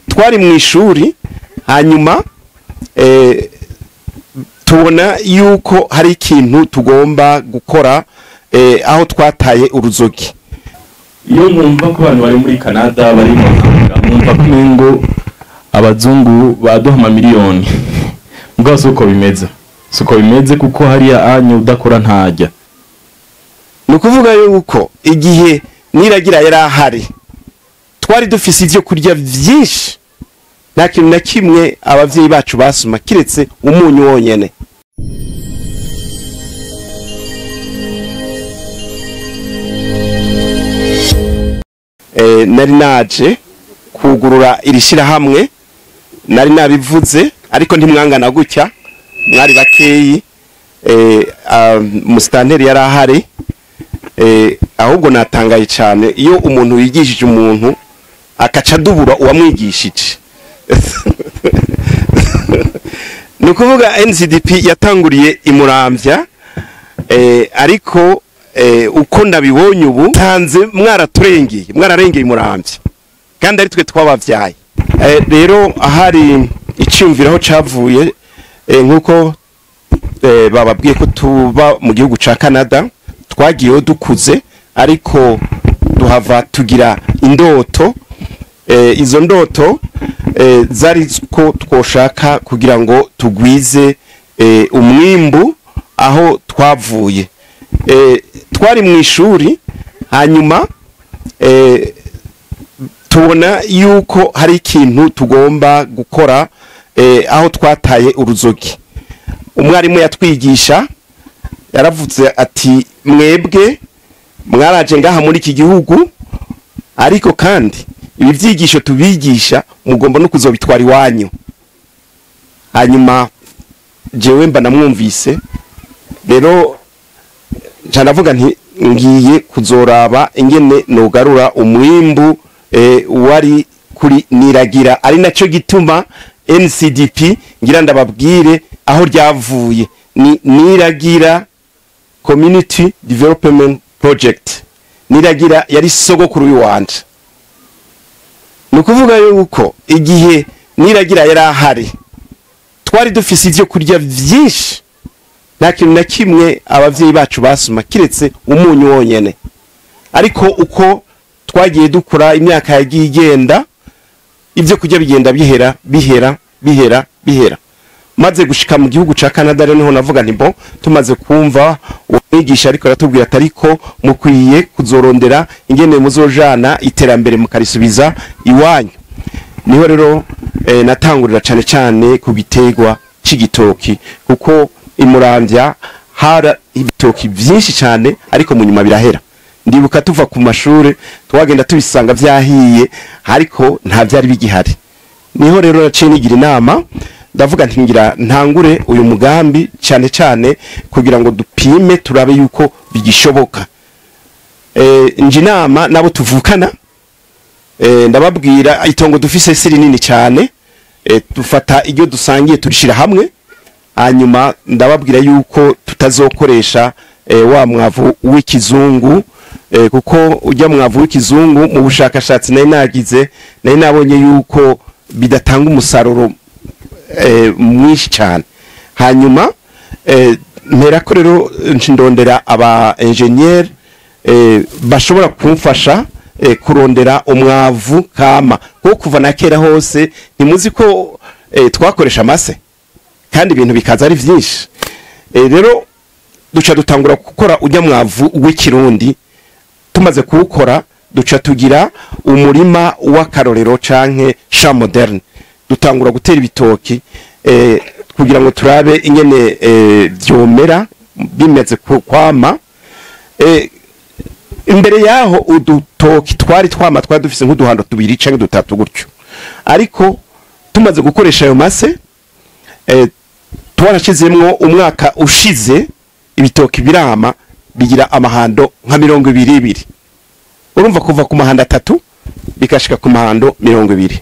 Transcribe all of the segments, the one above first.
Twari mu ishuri, hanyuma tubona yuko hari ikintu tugomba gukora aho twataye uruzogi. Iyo mwumva ko abantu bari muri Canada, bari mu mahanga, mwumva ko umengo abazungu baduha amamiliyoni, mugabo si uko bimeze, si uko bimeze, kuko hariya anya udakora ntajya. Ni ukuvuga yuko igihe Niragira yari ahari, twari dufise ibyo kurya byinshi, nta kintu na kimwe abavyeyi bacu basuma kiretse umunyu wonyene. Nari naje kugurura iri shirahamwe, nari nabivuze, ariko ntimwangana gutya, mwari bakeyi. Musitanteri yari ahari. Ahubwo natangaye cyane iyo umuntu yigishije umuntu akaca adubura uwamwigishije. Ni ukuvuga NCDP yatanguriye imuramvya, ariko uko ndabibonye ubu tanze mwaraturengeye, mwararengeye imuramvya kandi ari twe twabavyaye. Rero ahari iciyumviraho cavuye, nkuko bababwiye ko tuba mu gihugu ca Canada, twagiyeho dukuze, ariko duhava tugira indoto. Izo ndoto zari ko twoshaka kugira ngo tugwize umwimbu aho twavuye. Twari mu ishuri, hanyuma tubona yuko hari ikintu tugomba gukora aho twataye uruzogi. Umwarimu yatwigisha yaravuze ati: "Mwebwe mwaraje ngaha muri iki gihugu, ariko kandi ibi byigisho tubigisha mugomba no kuzobitwara iwanyu." Hanyuma jewe mba namwumvise rero, nca ndavuga nti ngiye kuzoraba ingene nogarura umwimbu wari kuri Niragira, ari nacyo gituma NCDP ngira ndababwire aho ryavuye, ni Niragira Community Development Project. Niragira yari sogokuru w'iwanje. Ni ukuvuga yuko igihe Niragira yari ahari, twari dufise ivyo kurya vyinshi, nta kintu na kimwe abavyeyi bacu basuma kiretse umunyu wonyene. Ariko uko twagiye dukura, imyaka yagiye igenda, ibyo kurya bigenda bihera, bihera, bihera, bihera. Maze gushika mu gihugu ca Canada rero, niho navuga nti bo tumaze kumva umwigisha ariko aratubwira ati: "Ariko mukwiye kuzorondera ingene muzojana iterambere mukarisubiza iwanyu." Niho rero natangurira cane cane ku giterwa c'igitoki, kuko imuramvya hara ibitoki vyinshi cane, ariko mu nyuma birahera. Ndibuka tuva ku mashure twagenda tubisanga vyahiye, ariko nta vyari bigihari. Niho rero naciye nigira inama, ndavuga nti ngira ntangure uyu mugambi cyane cyane kugira ngo dupime turabe yuko bigishoboka. Nje inama nabo tuvukana, ndababwira itongo dufise si rinini cyane, dufata iryo dusangiye turishira hamwe. Hanyuma ndababwira yuko tutazokoresha wa mwavu w'ikizungu, kuko ujya mwavu w'ikizungu mu bushakashatsi nari nagize, nari nabonye yuko bidatanga umusaruro mwinshi cyane. Hanyuma mperako rero ndondera aba engineer bashobora kumfasha kurondera umwavu kama, kuko kuva na kera hose ntimuzi ko twakoresha amase kandi ibintu bikaza ari vyinshi. Rero duca dutangura gukora ujya mwavu w'ikirundi. Tumaze kuwukora, duca tugira umurima w'akarorero canke champ moderne, dutangura gutera ibitoki kugira ngo turabe ingene vyomera bimeze kwama. Imbere yaho udutoki twari twama twari dufise nk'uduhando tubiri canke dutatu gutyo, ariko tumaze gukoresha ayo mase, twarashizemwo umwaka ushize, ibitoki birama bigira amahando nka 22 ibiri. Urumva kuva ku mahando 3 bikashika ku mahando 20.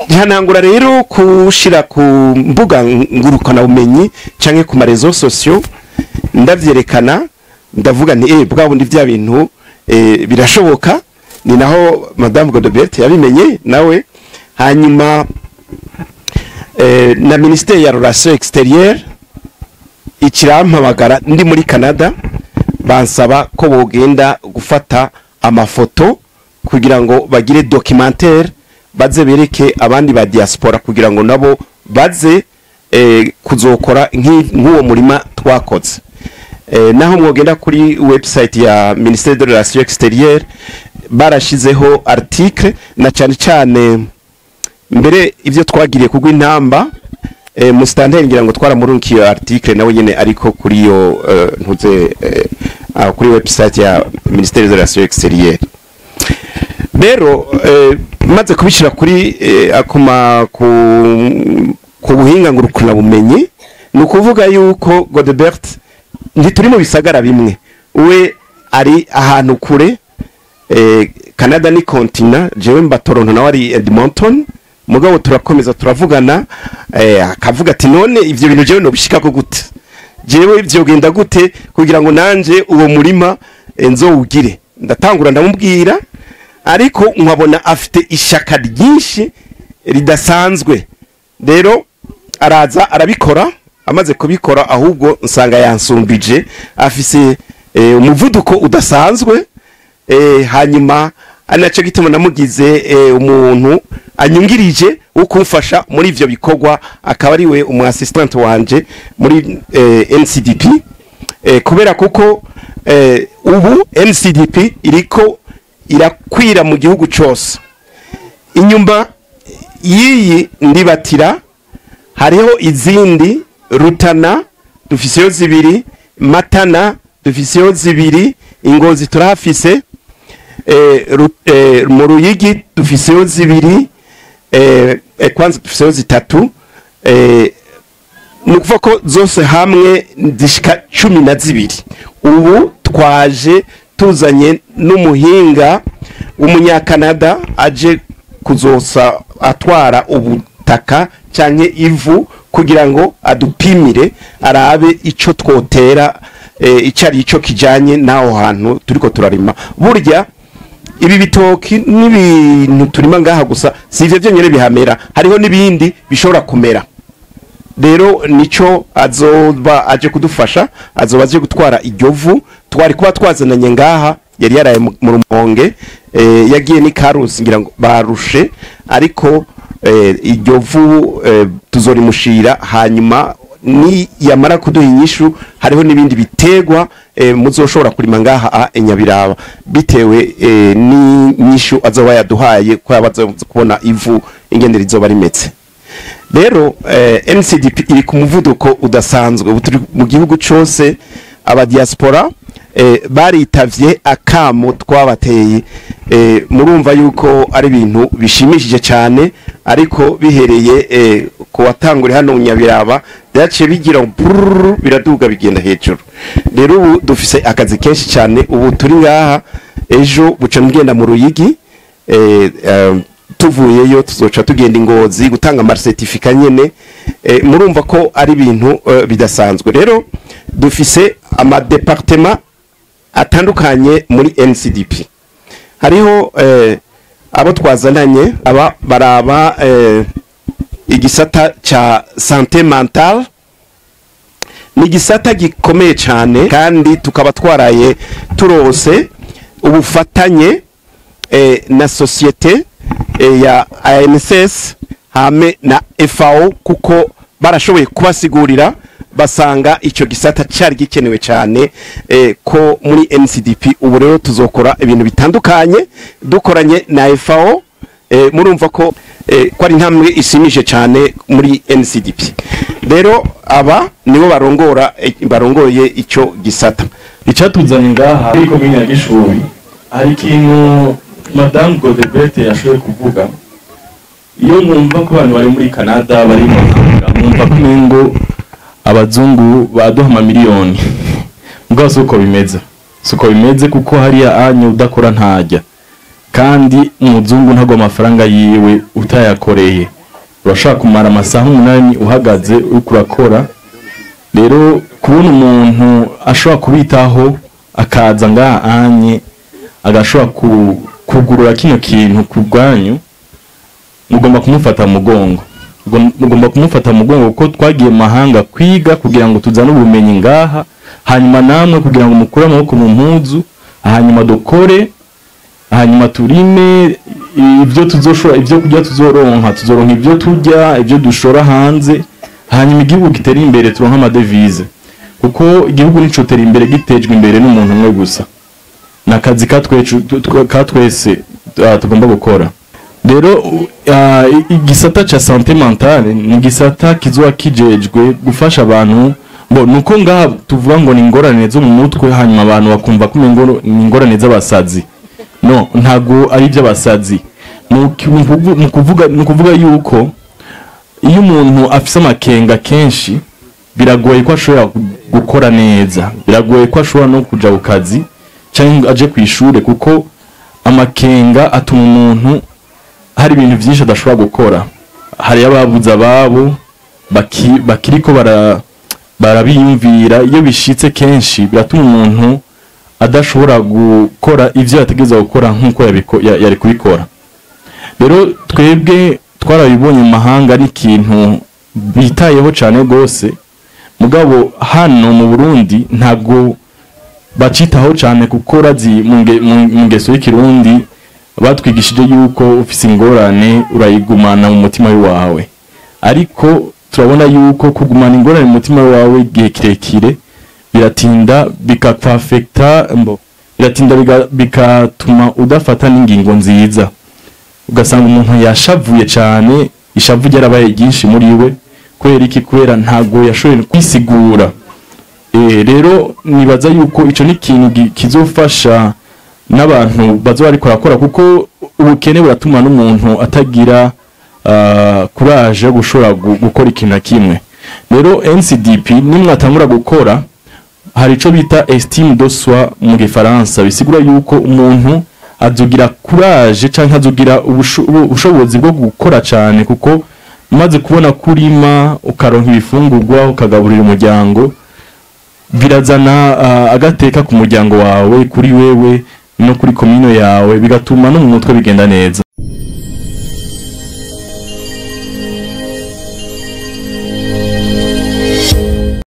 Ntanangura rero kushira ku mbuga ngurukana bumenyi canke ku ma réseaux sociaux, ndavyerekana, ndavuga nti bwa bundi vya bintu birashoboka. Ni naho Madame Godebert yabimenye nawe. Hanyuma na ministère ya Relations Extérieures ikirampamagara ndi muri Canada, bansaba ko bogenda gufata amafoto kugira ngo bagire documentaire, baze bereke abandi ba diaspora kugira ngo nabo baze kuzokora nk'uwo murima twakoze. Naho mwogenda kuri website ya ministère de Relations Extérieures, barashizeho article, na cyane cyane mbere ivyo twagiriye kugwa intamba musitanteri, ngira ngo twaramurunkiye iyo article nawe nyene, ariko kuri iyo ntuze kuri website ya ministère de Relations Extérieures. Rero maze kubishira kuri akuma ku buhinga ngurukana bumenyi, ni ukuvuga yuko Godebert ntituri mu bisagara bimwe, we ari ahantu kure, Canada ni continent, jewe mba Toronto, nawe ari Edmonton. Mugabo turakomeza turavugana, akavuga ati: "None ivyo bintu jewe nobishikako gute? Jewe vyogenda gute kugira ngo nanje uwo murima nzowugire?" Ndatangura ndamubwira, ariko nkabona afite ishaka ryinshi ridasanzwe. Rero araza arabikora. Amaze kubikora, ahubwo nsanga yansumbije, afise umuvuduko udasanzwe. Hanyuma ari nacyo gituma namugize umuntu anyungirije wo kumfasha muri ivyo bikorwa, akaba ari we umu assistant wanje muri NCDP, kubera kuko ubu NCDP iriko irakwira mu gihugu cose. Inyuma y'iyi ndibatira hariho izindi: Rutana dufiseyo zibiri, Matana dufiseyo zibiri, Ingozi turahafise, mu Ruyigi dufiseyo zibiri, kwanza dufiseyo zitatu. Ni ukuvuga ko zose hamwe zishika 12. Ubu twaje tuzanye n'umuhinga w'umunyakanada aje kuzosa atwara ubutaka canke ivu kugira ngo adupimire, arabe ico twotera, ico ari ico kijanye n'aho hantu turiko turarima. Burya ibi bitoki n'ibintu turima ngaha gusa si ivyo vyonyene bihamera, hariho n'ibindi bishobora kumera. Rero nico azoba aje kudufasha, azoba aje gutwara iryo vu twari kuba twazananye ngaha. Yari yaraye mu Rumonge, yagiye ni Karusi ngira ngo barushe, ariko iryo vu tuzorimushira. Hanyuma ni yamara kuduha inyishu, hariho n'ibindi bitegwa muzoshobora kurima ngaha a Nyabiraba, bitewe n'inyishu azoba yaduhaye, ko yabaza kubona ivu ingene rizoba rimeze. Rero NCDP iri ku muvuduko udasanzwe. Ubu turi mu gihugu cose. Aba diaspora baritavye akamo twabateye. Murumva yuko ari ibintu bishimishije cyane, ariko bihereye ku watangure hano mu Nyabiraba, byaciye bigira brrr, biraduga bigenda hejuru. Rero ubu dufise akazi kenshi cyane. Ubu turi ngaha, ejo buca mugenda mu Ruyigi, tuvuyeyo tuzoca tugenda Ingozi gutanga ama certificats nyene. Murumva ko ari ibintu bidasanzwe. Rero dufise ama départements atandukanye muri NCDP. Hariho abo twazananye, aba baraba igisata ca santé mentale. Ni igisata gikomeye cyane, kandi tukaba twaraye turose ubufatanye na société ya ANSS hamwe na FAO, kuko barashoboye kubasigurira, basanga icyo gisata cyari gikenewe cyane ko muri NCDP. Ubu rero tuzokora ibintu bitandukanye dukoranye na FAO. Murumva ko ari intambwe ishimije cyane muri NCDP. Rero aba nibo barongora, barongoye icyo gisata. Icyatuzanye ngaha muri komine ya Gishubi, hari ikintu Madame Godebert yashoboye kuvuga. Iyo mwumva ko abantu bari muri Canada, bari mu mahanga, mwumva ko umengo abazungu baduha amamiliyoni. Mugabo si uko bimeze, kuko hariya anye udakora ntajya, kandi umuzungu ntago amafaranga yiwe utayakoreye. Urashobora kumara amasaha 8 uhagaze uriko urakora. Rero kubona umuntu ashobora kubitaho akaza ngaha anye agashobora ku Kugurura kino kintu ku bwanyu, mugomba kumufata mu mugongo. Mugomba kumufata mu mugongo kuko twagiye mu mahanga kwiga kugira ngo tuzane ubumenyi ngaha, hanyuma namwe kugira ngo mukure amaboko mu mpuzu, hanyuma dukore, hanyuma turime ibyo tuzoshora, ibyo kurya tuzoronka, tuzoronka ibyo turya, ibyo dushora hanze, hanyuma igihugu gitera imbere, turonka amadevize, kuko igihugu nicotera imbere gitejwe imbere n'umuntu umwe gusa. Ni akazi ka twese tugomba gukora. Rero igisata ca santé mentale ni igisata kizoba kijejwe gufasha abantu. Bo nuko ngaha tuvuga ngo ni ingorane zo mu mutwe, hanyuma abantu bakumva ko umengo ni ingorane z'abasazi. No, ntago ari iby'abasazi. Mu kuvuga yuko iyo umuntu afise amakenga kenshi, biragoye ko ashobora gukora neza, biragoye ko ashobora no kuja ku kazi cyangwa aje ku ishure, kuko amakenga atuma umuntu hari ibintu byinshi adashobora gukora. Hari ababuze ababo bakiriko barabiyumvira. Iyo bishitse kenshi, biratuma umuntu adashobora gukora ivyo yategerezwa gukora nk'uko yari kubikora. Rero twebwe twarabibonye mu mahanga, ni ikintu bitayeho cyane rwose, mugabo hano mu Burundi ntabwo bacitaho cyane, kuko urazi mu ngeso y'ikirundi batwigishije yuko ufise ingorane urayigumana mu mutima wawe. Ariko turabona yuko kugumana ingorane mu mutima wawe igihe kirekire biratinda bikakwafekta, mbo biratinda bigatuma udafata n'ingingo nziza, ugasanga umuntu yashavuye cyane, ishavu ryarabaye ryinshi muri we. Kubera iki? Kubera ntago yashoboye kwisigura. Rero nibaza yuko ico ni ikintu kizofasha n'abantu bazoba bariko barakora, kuko ubukene buratuma n'umuntu atagira courage yo gushobora gukora ikintu na kimwe. Rero NCDP nimwatangura gukora, hari ico bita estime de soi mu gifaransa, bisigura yuko umuntu azogira courage canke azogira ubushobozi bwo gukora cane, kuko umaze kubona kurima ukaronka ibifungurwa ukagaburira umuryango, birazana agateka ku muryango wawe, kuri wewe no kuri komino yawe, bigatuma no mu mutwe bigenda neza.